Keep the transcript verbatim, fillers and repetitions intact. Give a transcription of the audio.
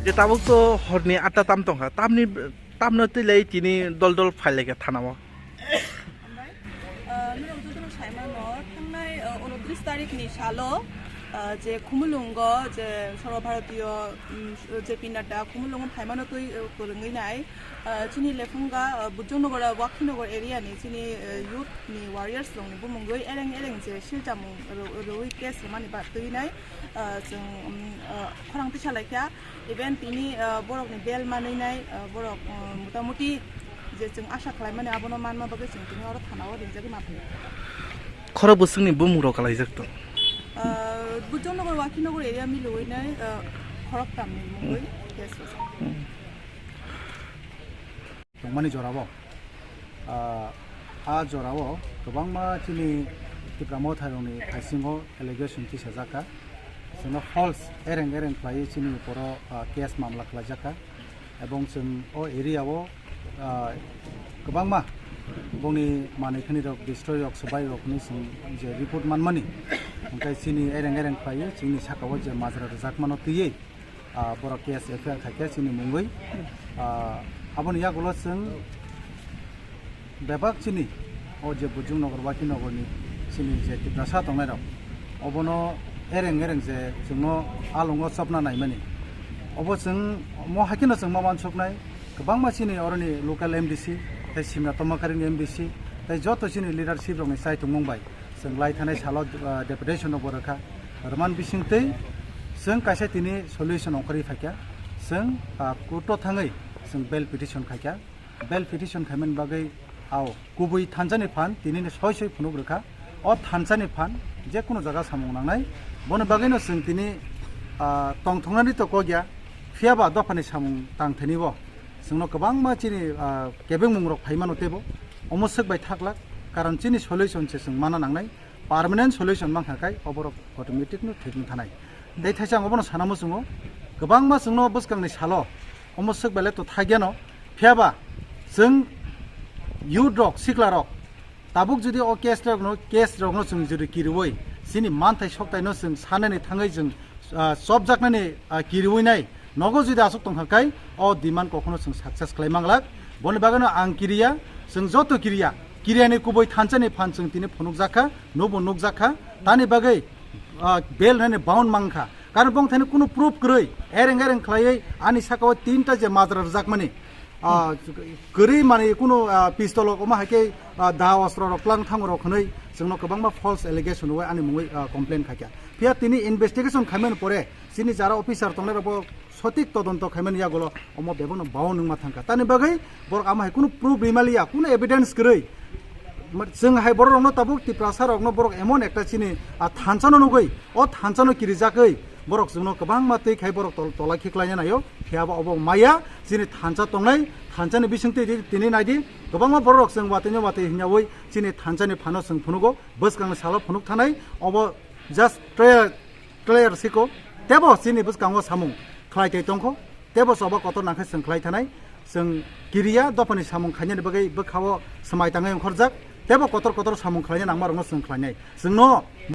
Tabuk to horni atta tam tongkha, tamni tamno twi lai tini dol dol phai laikha thanao. Hambai. Ah, norok jotono sai mano, thangnai, ah, unotris tarikh ni salo, ah, je Khumulwngo, je Sarva Bharatiya, um, J P Nadda Khumulwngo phaimano twi, ah, kwrwngwi nai, ah, chini Lephunga, ah, Bujongnagar, ah, Wakhinagar area ni chini, ah, youth ni warriors rokni bumungwi ereng ereng je siljamung ro-, rwi case rwmani ba twi nai, ah, chwng, um, ah, khorang tisa laikha. Even tini, ah, borokni bel manwi nai, ah, borok, ah, motamuti je chwng asha khlaimani abono manma bagwi chwng tini oro thanao ringjagwi ma phaio. Khorok bwswkni bumung rok kalaijak tong? Ah, Bujongnagar Wakhinagar area milwi nai, ah, khoroktamni mungwi case rwjak. Tongmani jorao, ah, a jorao kwbangma chini Tipra Motharokni phaisingo allegation tisajak kha. Chwngno false ereng ereng khlaiwi chini uporo, ah, case mamla khlaijak kha. Ebong chwng o area o, ah, kwbangma bongni manwi khani rok destroy rok swbai rok hwnwi chwng je report manmani, hwnkhe chini ereng ereng khlaiwi chini saka o je majra rwjakmano twiwi, ah, borok case F I R khaikha chini mungwi. Ah, aboni yagulo chwng bebak chini o je Bujongnagar Wakhinagarni chini je Tiprasa tongnairok, obono ereng ereng je chwngno alongo chopna naimani, obo chwng mo haikhe no chwng ma uansuknai, kwbangma chini oroni local M D C tei Simna Tomakarini M D C tei joto chini leadership rokni chai tongmung bai chwng lai thanai salo, ah, deputation rokbo rwkha. Rwman bisingtwi chwng kaisa tini solution ongkhorwi phaikha. Chwng, ah, court o thangwi chwng bail petition khaikha. Bail petition khaimani bagwi ao kubui thansani phan tinini soi soi phunuk rwkha. O thansani phan je kunu jaga samung nangnai. Boni bagwino chwng tini, ah, tongthoknani to kok ya. Phiyaba dophani samung tang thani bo chwngno kwbangma chini, ah, kebengmung rok phaimano teibo. Omo swk bai thaklak, karon chini solution se chwng mana nangnai. Permanent solution mankha khai oborok automatic no thik wng thanai. Tei thaisa ang obono sana muchungo, kwbangma chwngno bwskangni salo omo swk belai to thagyano, phiyaba chwng youth rok, sikla rok tabuk jodi o case rokno, case rokno chwng jodi kiriwi chini manthai soktaino chwng sanani thangwi chwng, ah, chopjaknani, ah, kiriwi nai nogo jodi aswk tongkha kai o demand kokno chwng success khlai manglak. Boni bagwino ang kiriya, chwng joto kiriya, kiriyani kubui thansani phan chwng tini phunukjakha, nobo nukjakha. Tani bagwi, ah, bail nani bound mankha. Karon bong thani kunu proof kwrwi, ereng ereng khlaiwi ani saka o tinta je majra rwjakmani, ah, kwrwi mani kunu, ah, pistol rok omo hai khe, ah, da ostro rok tlang thango rok hwnwi chwngno kwbangma false allegation rwui ani mungwi, ah, complain khaikha. Phiya tini investigation khaimani pore chini jara officer tongnai rokbo sotik todonto khaimani yagulo omo bebakno bao nungma thangkha. Tani bagwi borok amo hai kunu proof rimaliya, kunu evidence kwrwi. Chwng hai borok rokno tabuk Tiprasa rokno borok emon ekta chini, ah, thansa no nugwi, o thansa no kirijakwi borok chwngno kwbangma twi khai borok tol-, tola khiklaina naio. Phiya bo obo maya chini thansa tongnai, thansa ni bisingtwi di-, tini naidi kwbangma borok rok chwng watwi no watwi hwnyaui chini thansa ni phano chwng phunugo, bwskang ni salo phunuk thanai. Obo just trial clear siko. Tebo chini bwskango samung khlai tei tongkho. Tebo choba kotor nangkhe chwng khlai thanai. Chwng kiriya dophani samung khainani bagwi bwkhao swmai tangwi ongkhorjak. Tebo kotor kotor samung khlaina nangmarokno chwng khlainai. Chwngno